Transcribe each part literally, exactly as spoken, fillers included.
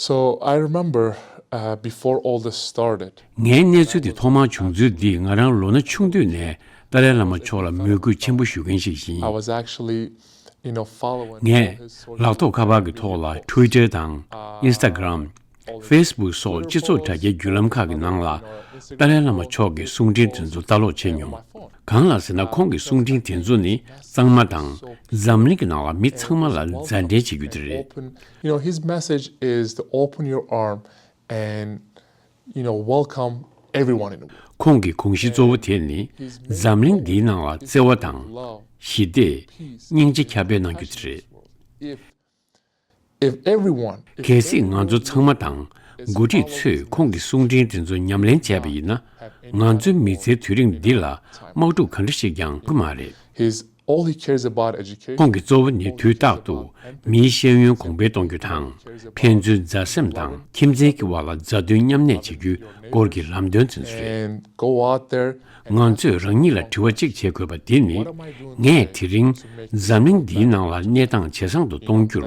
So I remember uh, before all this started, ངའི་གནས་ཚུལ་དེ་ཐོག་མར་བྱུང་ཚུལ་འདིས་ང་རང་ལོ་ན་ཆུང་དུས་ནས་ཏཱ་ལའི་བླ་མ་མཆོག་ལ་མོས་གུས་ཆེན་པོ་ཞུ་མཁན་ཞིག་ཡིན། I was actually, you know, following ངས་ལག་ཐོགས་ཁ་པར་གྱི་ཐོག་ལ་Twitter་དང་Instagram། Facebook་སོགས་སྤྱི་ཚོགས་དྲ་རྒྱའི་བརྒྱུད་ལམ་ཁག་གི་ནང་ལ་ཏཱ་ལའི་བླ་མ་མཆོག་གི་གསུང་འཕྲིན་དེ་ཚོ་ལྟ་ཀློག་བྱས་མྱོང་། གང་ལ་ཟེར་ན་ཁོང་གི་གསུང་འཕྲིན་དེ་ཚོ་ནི་གཙང་མ་དང་འཛམ་གླིང་གི་ནང་ལ་མི་ཚང་མ་ལ་མཛའ་འབྲེལ་བྱེད་རྒྱུ་དེ་རེད། Open, you know, his message is to open your arm and, you know, welcome everyone in the world. ཁོང་གི་དགོངས་གཞི་གཙོ་བོ་དེ་ནི་འཛམ་གླིང་འདིའི་ནང་ལ་བརྩེ་བ་དང་ཞི་བདེ། སྙིང་རྗེ་ཁྱབ་སྤེལ་གནང་རྒྱུ་དེ་རེད། If if everyone, if གལ་སྲིད་ང་ཚོ་ཚང་མ་དང་འགོ་ཁྲིད་ཚོས་ཁོང་གི་གསུང་འཕྲིན་དེ་ཚོ་ཉམས་ལེན་བྱས་པ་ཡིན་ན། ང་ཚོའི་མི་ཚེའི་དུས་རིང་འདི་ལ་དམག་འཁྲུག་ག་འདྲ་ཞིག་ཀྱང་དགོས་མ་རེད། he's all he cares about education. ཁོང་གི་གཙོ་བོ་ནི་དུས་རྟག་ཏུ་མིའི་ཤེས་ཡོན་གོང་འཕེལ་གཏོང་རྒྱུ་དང་། ཕན་ཚུན་མཛའ་སེམས་དང་ཁྱིམ་མཚེས་ཀྱི་བར་ལ་མཛའ་མཐུན་མཉམ་གནས་བྱེད་རྒྱུའི་སྐོར་གྱི་ལམ་སྟོན་ཚུན་ཚོད་རེད། And go out there. ང་ཚོས་རང་ཉིད་ལ་དྲི་བ་གཅིག་བྱེད་དགོས་པ་འདི་ནི། ངས་དེ་རིང་འཛམ་གླིང་འདིའི་ནང་ལ་གནས་སྟངས་ཇེ་བཟང་དུ་གཏོང་རྒྱུར་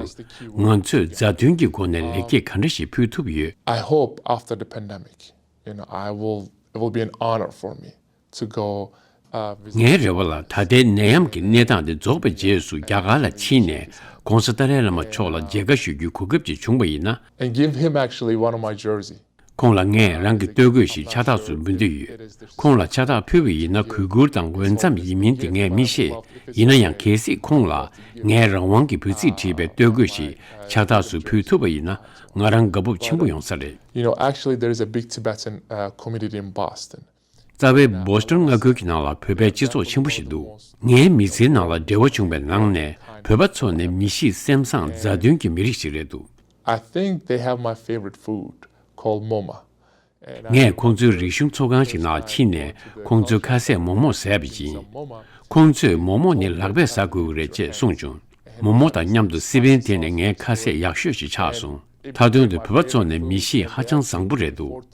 ང་ཚོས་མཛའ་མཐུན་གྱི་སྒོ་ནས་ལེགས་སྐྱེས་ག་འདྲ་ཞིག་ཕུལ་ཐུབ་ཡོད། I hope after the pandemic, you know, I will, it will be an honor for me to go uh, visit ངའི་རེ་བ་ལ་ད་ལྟའི་ནད་ཡམས་ཀྱི་གནས་སྟངས་དེ་རྫོགས་པའི་རྗེས་སུ་རྒྱ་གར་ལ་ཕྱིན་ནས་༸གོང་ས་ཏཱ་ལའི་བླ་མ་མཆོག་ལ་མཇལ་ཁ་ཞུ་རྒྱུའི་གོ་སྐབས་ཅིག་བྱུང་བ་ཡིན་ན། and give him actually one of my jersey. ཁོང་ལ་ངས་རང་གི་སྟོད་གོས་ཤིག་ཕྱག་རྟགས་སུ་འབུལ་འདོད་ཡོད། ཁོང་ལ་ཕྱག་རྟགས་ཕུལ་བ་ཡིན་ན་གུས་བཀུར་དང་འོས་འཚམ་ཡིན་མིན་དེ་ངས་མི་ཤེས། ཡིན་ན་ཡང་གལ་སྲིད་ཁོང་ལ་ངས་རང་དབང་གི་འབོད་ཚིག་བྲིས་པའི་སྟོད་གོས་ཤིག་ཕྱག་རྟགས་སུ་ཕུལ་ཐུབ་པ་ཡིན་ན་ང་རང་དགའ་སྤོབས་ཆེན་པོ་ཡོང་ས་རེད། You know, actually, there is a big Tibetan uh, community in Boston. རྩ་བའི་བོ་སི་ཊོན་མངའ་ཁུལ་གྱི་ནང་ལ་བོད་པའི་སྤྱི་ཚོགས་ཆེན་པོ་ཞིག་འདུག་ངའི་མི་ཚེའི་ནང་ལ་འབྲེལ་བ་བྱུང་བའི་ནང་ནས་བོད་པ་ཚོ་ནི་མི་གཤིས་སེམས་བཟང་མཛའ་མཐུན་གྱི་མི་རིགས་ཤིག་རེད་འདུག I think they have my favorite food called moma. And I ངས་ཁོང་ཚོའི་རིག་གཞུང་ཚོགས་ཁང་ཞིག་ནང་ཕྱིན་ནས་ཁོང་ཚོའི་ཁ་ཟས་མོག་མོག་ཟས་པ་ཡིན། ཁོང་ཚོས་མོག་མོག་ནི་ལག་པས་ཟ་དགོས་ཀྱི་རེད་ཅེས་གསུངས་བྱུང་། མོག་མོག་དང་མཉམ་དུ་སི་པན་དེ་ནི་ངའི་ཁ་ཟས་ཡག་ཤོས་ཤིག་ཆགས་སོང་། མཐའ་དོན་དུ་བོད་པ་ཚོ་ནི་མི་གཤིས་ཧ་ཅང་བཟང་པོ་རེད་འདུག་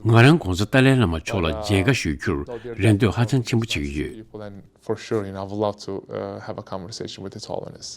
ང་རང་༸གོང་ས་ཏཱ་ལའི་བླ་མ་མཆོག་ལ་མཇལ་ཁ་ཞུ་རྒྱུར་རེ་འདོད་ཧ་ཅང་ཆེན་པོ་བྱེད་ཀྱི་ཡོད། people, and for sure, you know, I would love to uh, have a conversation with His Holiness.